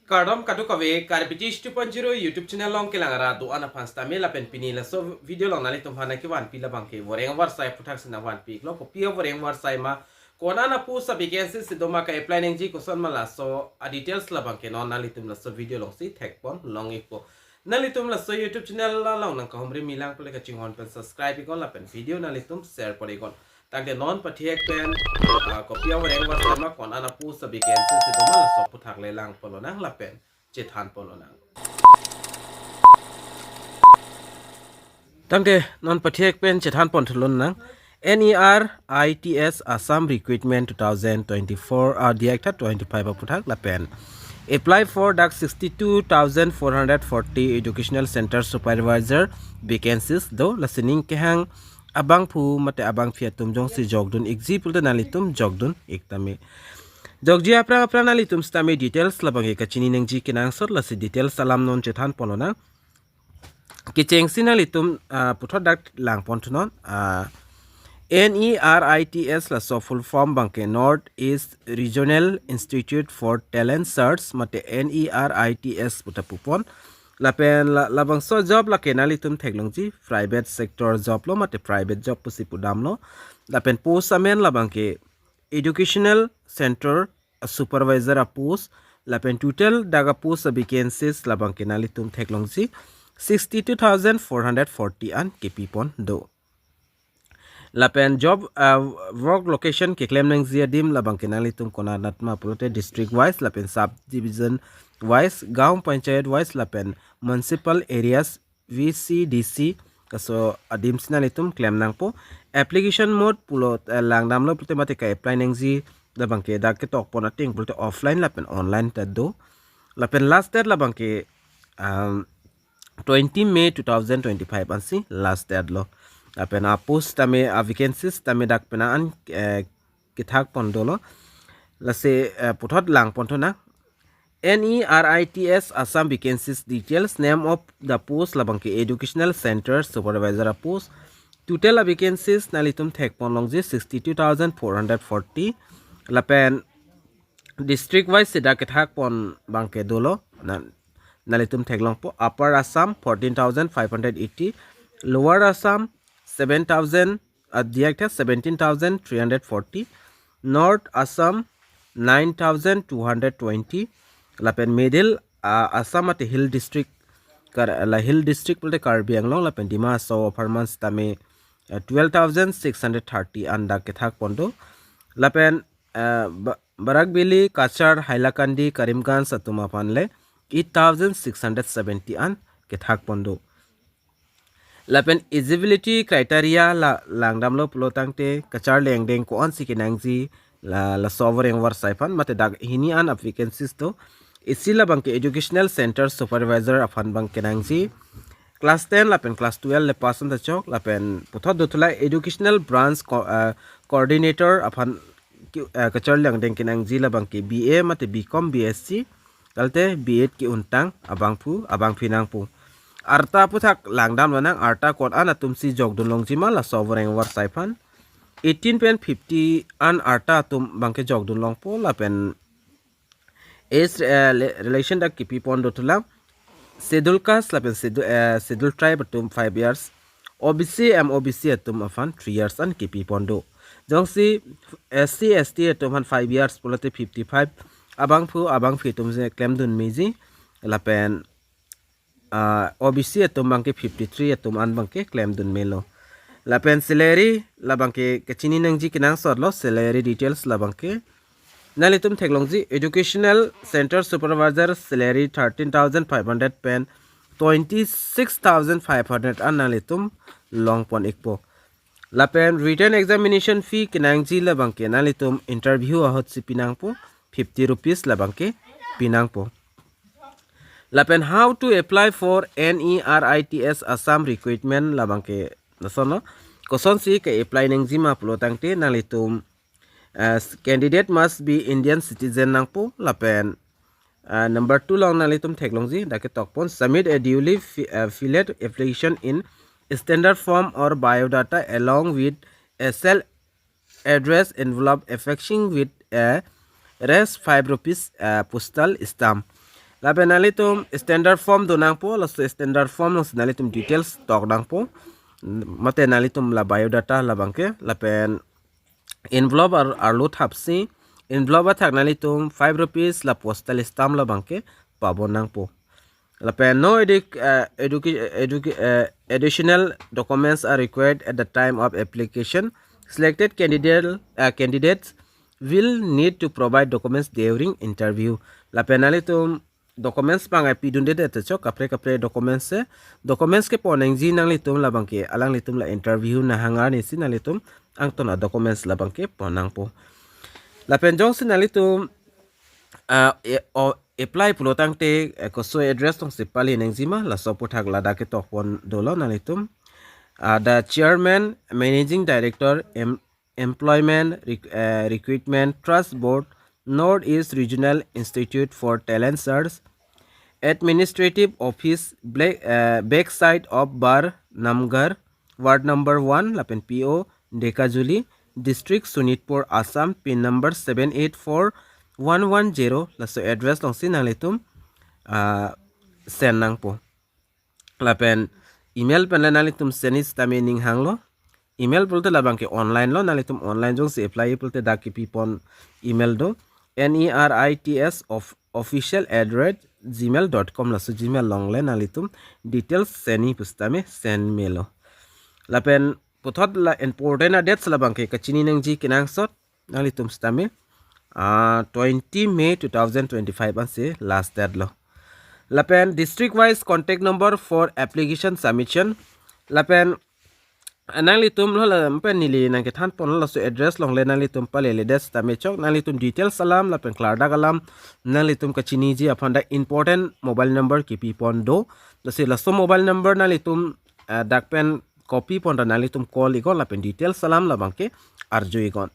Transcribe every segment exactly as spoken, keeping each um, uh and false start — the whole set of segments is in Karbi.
Kardom kadokave, Karbi Tish two point zero YouTube channel along kelang arat do-an aphan sitame lapen pini laso video along nanglitum aphan nangkevanpi labangke voreng varsai aputhak si nangvanpi iklo. Kopi avoreng varsai ma, ko-an apost avacancy si doma, ka-apply nangji koson ma, laso a-details labangke non nanglitum laso video along si thekpon long ikpo. Nanglitum laso YouTube channel along nangkahumri milang pule kachinghon pen subscribe iknon lapen video nanglitum share pon iknon. Tangte non pathek pen, ah, kopi avoreng varsai ma, ko-an apost avacancy si doma, laso aputhak le langpon lonang lapen chethanpon lonang. Tangte non pathek pen chethanpon thu lonang. N E R I T S Assam Recruitment two thousand twenty-four, ah, diak tha twenty-five aputhak lapen apply for dak sixty-two thousand four hundred forty educational center supervisor vacancies do. Lasi ning kehang abangphu mate abangphi atum jongsi jokdun ikji pulote nanglitum jokdun ik tame. Jokji aphrang aphrang nanglitum sitame details labangke kachini nangji kenangsot, lasi details alam non chethanpon lonang. Kechengsi nanglitum, ah, puthot dak langpon thunon, ah, N E R I T S laso full form abangke North East Regional Institute for Talent Search mate N E R I T S puta pupon. Lapen la, labangso job lake nanglitum theklongji private sector job lo mate private job pusi pudamlo. Lapen post amen labangke educational center supervisor apost. Lapen total dak apost avacancies labangke nanglitum theklongji sixty-two thousand four hundred forty an kepipon do. Lapen job, ah, work location keklem nangji adim labangke nanglitum konat natma pulote district wise lapen sub division wise, gaon panchayat wise lapen municipal areas V C D C kaso adim si nanglitum klem nangpo. Application mode pulo, eh, langdamlo pulote mate ka-apply nangji labangke dak ketokpon ateng pulote offline lapen online ta do. Lapen last date labangke, um, twenty May two thousand twenty-five ansi last date lo. Lapen apost tame, avacancies tame dak pena an, eh, kethakpon dolo. Lasi, eh, puthot langpon thunang. N E R I T S Assam vacancies details, name of the post labangke educational center supervisor apost. Total avacancies nanglitum thekpon longji sixty-two thousand four hundred forty. Lapen district wise si dak kethakpon abangke dolo. Na, nanglitum theklongpo, Upper Assam fourteen thousand five hundred eighty, Lower Assam seven thousand, ah, diak tha seventeen thousand three hundred forty, North Assam nine thousand two hundred twenty, lapen Middle, ah, Assam mate Hill District, Kar-, la Hill District pulote Karbi Anglong lapen Dima Hasao apharman sitame, ah, twelve thousand six hundred thirty an dak kethakpon do. Lapen, ah, Ba-, Barak Valley, Cachar, Hailakandi, Karimganj atum aphan le eight thousand six hundred seventy an kethakpon do. Lapen eligibility criteria la langdamlo pulo tangte kacharli angdeng ko-ansi kenangji, la, laso avoreng varsai aphan mate dak hini an vacancies do. Isi labangke educational center supervisor aphan abang kenangji. Class ten lapen class twelve le pass an ta chok, lapen puthot dothu la educational branch co-, ah, coordinator aphan ki-, ah, kacharli angdeng kenangji labangke B A mate B Com, B Sc, kalte B Ed ke-untang abangphu, abangphi nangpo. Arta aputhak langdam lonang, arta ko-an atumsi jokdun longji ma laso avoreng varsai aphan. Eighteen pen fifty an arta atum abangke jokdun longpo lapen age, eh, le-, relation dak kepipon dothu lang. Schedule caste lapen schedule, eh, schedule tribe atum five years. O B C, M O B C atum aphan three years an kepipon do. Jongsi S C, S T atum aphan five years pulote fifty-five abangphu, abangphi atumsi klemdun meji. Lapen, ah, O B C atum abangke fifty-three atum an abangke klemdun melo. Lapen salary labangke kachini nangji kenangsot lo, salary details labangke. Nanglitum theklongji educational center supervisor salary thirteen thousand five hundred pen twenty-six thousand five hundred an nanglitum longpon ikpo. Lapen written examination fee kenangji labangke nanglitum interview ahutsi pinangpo, fifty rupees labangke pinangpo. Lapen how to apply for N E R I T S Assam recruitment labangke lason lo. Kosonsi ke-apply nangji ma pulo tangte nanglitum, uh, candidate must be Indian citizen nangpo lapen, uh, number two along nanglitum theklongji dak ketokpon, submit a duly fi-, uh, filled application in standard form or biodata along with a self address envelope affixing with a raised five rupees, uh, postal stamp. Lapen nanglitum standard form donangpo, laso standard form alongsi nanglitum details toknangpo. Mate nanglitum la biodata labangke, lapen envelope ar, arlo thapsi, envelope athak nanglitum five rupees la postal stamp labangke pabonangpo. Lapen no edu-, uh, educa-, educa-, uh, additional documents are required at the time of application. Selected candidate, uh, candidates will need to provide documents during interview. Lapen nanglitum documents abang pidunde det chok, kaprek kaprek documents se, documents kepon nangji nanglitum labangke, alanglitum la interview nahang arnisi nanglitum angton a documents labangke ponnangpo. Lapen jongsi nanglitum, ah, e-, o, apply pulotangte, eh, koso address alongsi pale nangjima, laso aputhak ladak ketokpon dolo nanglitum. Ah, the chairman, managing director, em-, employment, rec-, eh, recruitment, trust board, North East Regional Institute for Talent Search, administrative office, Black-, eh, backside of Bar Namgar, ward number one, lapen P O Dhekajuli, district Sonitpur, Assam, pin number seven eight four one one zero, laso address alongsi nanglitum, ah, send nangpo. Lapen email pen le nanglitum send sitame ning hanglo. Email pulote labangke online lo, nanglitum online jongsi apply pulote dak kepipon email do, N E R I T S of official at the rate gmail dot com, laso Gmail along le nanglitum details send pusitame send melo. Lapen puthot la important a dates labangke kachini nangji kenangsot nanglitum sitame, ah, twenty May two thousand twenty-five ansi last date lo. Lapen district wise contact number for application submission. Lapen, ah, nanglitum lo lapen neli nangkethanpon laso address along le nanglitum palele det sitame chok, nanglitum details alam lapen klardak alam nanglitum kachiniji aphan dak important mobile number kepipon do. Lasi laso mobile number nanglitum, ah, dak pen copy pon ra nanglitum call iknon lapen details alam labangke arju iknon.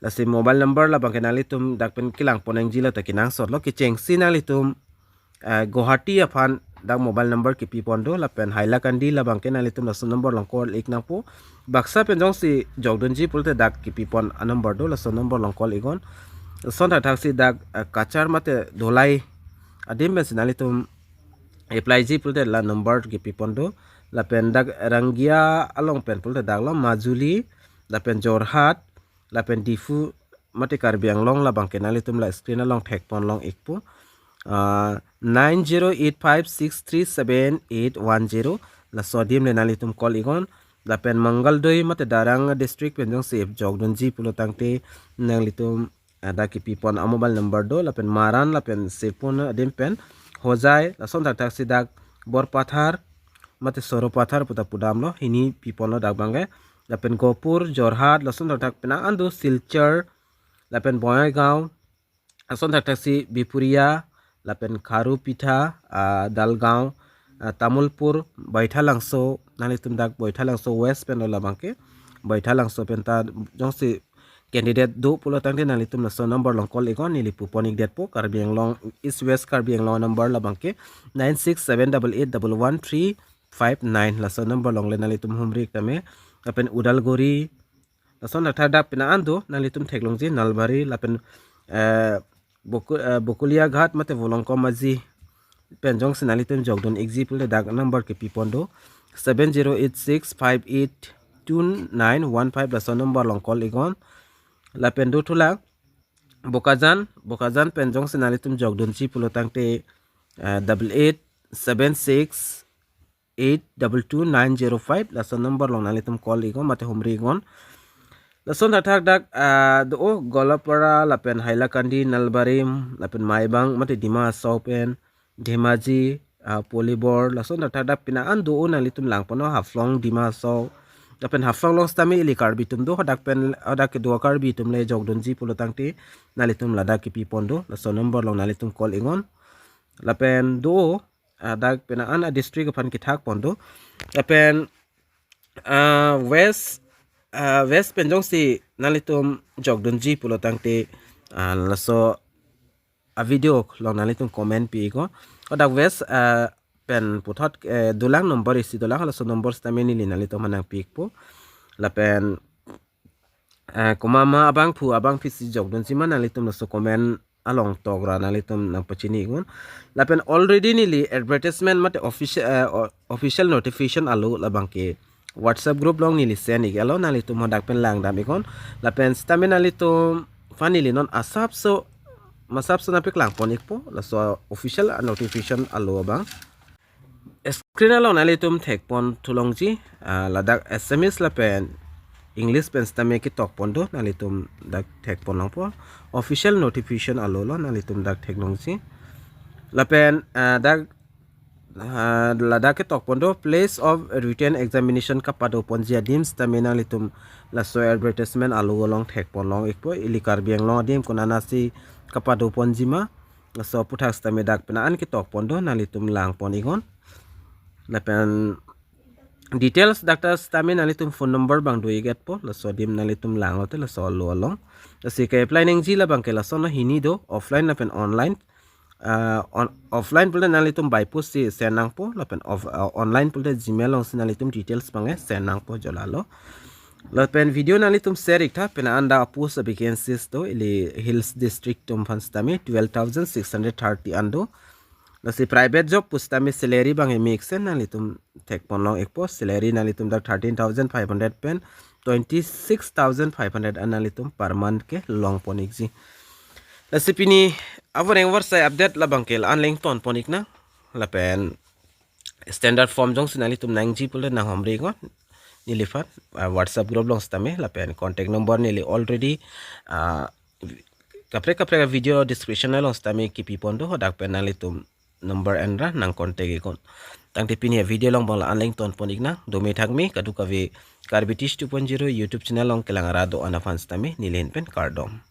Lasi mobile number labangke nanglitum dak pen kelangpon nangji lata kenangsot lo, kechengsi nanglitum, eh, Guwahati aphan dak mobile number kepipon do, lapen Hailakandi labangke nanglitum laso number along call ik nangpo. Baksa pen jongsi jokdunji pulote dak kepipon a number do, laso number along call iknon. Lason thakthaksi dak, eh, Cachar mate Dholai adim pensi nanglitum apply ji pulote la number kepipon do. Lapen dak Rangia along pen pulote dak lo Majuli, lapen Jorhat, lapen Diphu mate Karbi Anglong labangke nanglitum la screen along thekpon long ikpo. Ah, nine zero eight five six three seven eight one zero, laso adim le nanglitum call iknon. Lapen Mangaldoi mate Darrang district pen jongsi jokdunji pulotangte nanglitum, ah, dak kepipon a mobile number do, lapen Maran lapen Sepun adim pen Hojai, lason thakthaksi dak Borpathar mate Soropathar puta pudam lo, hini pipon lo dak abangke. Lapen Gopur, Jorhat, lason thakthak penang an do, Silchar, lapen Bongaigaon, lason thakthaksi Bipuria, lapen Kharupitha, ah, Dalgaon, ah, Tamulpur, Baithalangso, nanglitum dak Baithalangso West pen lo labangke, Baithalangso pen ta jongsi candidate do pulotangte nanglitum laso number along call iknon, neli pupon ikdetpo, Karbi Anglong, East West Karbi Anglong number labangke nine six seven double eight double one three five nine, laso number along le nanglitum humri ik tame. Lapen Udalguri, lason thakthak dak penang an do, nanglitum theklongji Nalbari, lapen, eh, Boku-, eh, Bokuliaghat mate Volongkom Aji pen jongsi nanglitum jokdun ikji pulote dak number kepipon do, seven zero eight six five eight two nine one five, laso number along call iknon. Lapen do thulang Bokajan, Bokajan pen jongsi nanglitum jokdunji pulotangte, eh, double eight seven six eight double two nine zero five, laso number along nanglitum call iknon mate humri iknon. Lason thakthak dak, ah, do Goalpara, lapen Hailakandi, Nalbarim, lapen Maibang mate Dima Hasao pen, Dhemaji, ah, Polibor, lason thakthak dak penang an do, nanglitum langpon non, Haflong, Dima Hasao. Lapen Haflong along sitame ili Karbi atum do, hadak pen, hadak kedo Karbi atum le jokdunji pulotangte nanglitum ladak kepipon do, laso number along nanglitum call iknon. Lapen do, ah, dak penang an a district aphan kethakpon do. Lapen, ah, West, ah, West pen jongsi nanglitum jokdunji pulotangte, ah, laso a video along nanglitum comment pi iknon. Hadak West, ah, pen puthot, eh, dolang number isi dolang, laso number sitame neli nanglitum aphan nangpi ikpo. Lapen, eh, komat ma abangphu abangphisi jokdunji ma nanglitum laso comment along tokra nanglitum nangpachini iknon. Lapen already neli advertisement mate official, eh, o-, official notification alo labangke WhatsApp group along neli send iklo, nanglitum hadak pen langdam iknon. Lapen sitame nanglitum aphan neli non asapso masapso nangpaklang pon ikpo, laso official notification alo abang. Screen along nanglitum thek pon thu longji, ah, ladak Assamese lapen English pen sitame ketok pon do, nanglitum dak thek pon longpo. Official notification alo lo, nanglitum dak thek longji. Lapen, ah, dak, ah, ladak ketok pon do, place of written examination kapado ponji adim sitame nanglitum laso advertisement alo along thek pon long ikpo, ili Karbi Anglong adim konatsi kapado ponji ma, laso aphuthak sitame dak penang an ketok pon do, nanglitum lang pon iknon. Lapen details dak ta sitame nanglitum phone number abang do ik-etpo, laso adim nanglitum lang lote laso alo along. Lasi ke-apply nangji labangke laso na hini do, offline lapen online. Ah, on, offline pulote nanglitum by post si send nangpo, lapen off, ah, online pulote Gmail alongsi nanglitum details abang send nangpo, jo lalo. Lapen video nanglitum share iktha, penang an dak a-post a-vacancies do, ili Hills District atum aphan sitame twelve thousand six hundred thirty an do. Lasi private job pu sitame salary abang mix e, nanglitum thek pon long ikpo, salary nanglitum dak thirteen thousand five hundred pen twenty-six thousand five hundred an nanglitum per month kelong pon ikji. Lasi pini avoreng avarsai update labangke la-an le ington pon iknang. Lapen standard form jongsi nanglitum nangji pulote nanghomri iknon neliphan, ah, WhatsApp group along sitame, lapen contact number neli already, ah, kaprek kaprek video description along sitame kepi pon do, hadak pen nanglitum number enra nang contact iknon. Tangte pini avideo along abang la-an le ington pon iknang, dome thakme kadokave Karbi Teach two point zero YouTube channel along kelang ra do-an aphan sitame neli ahin pen kardom.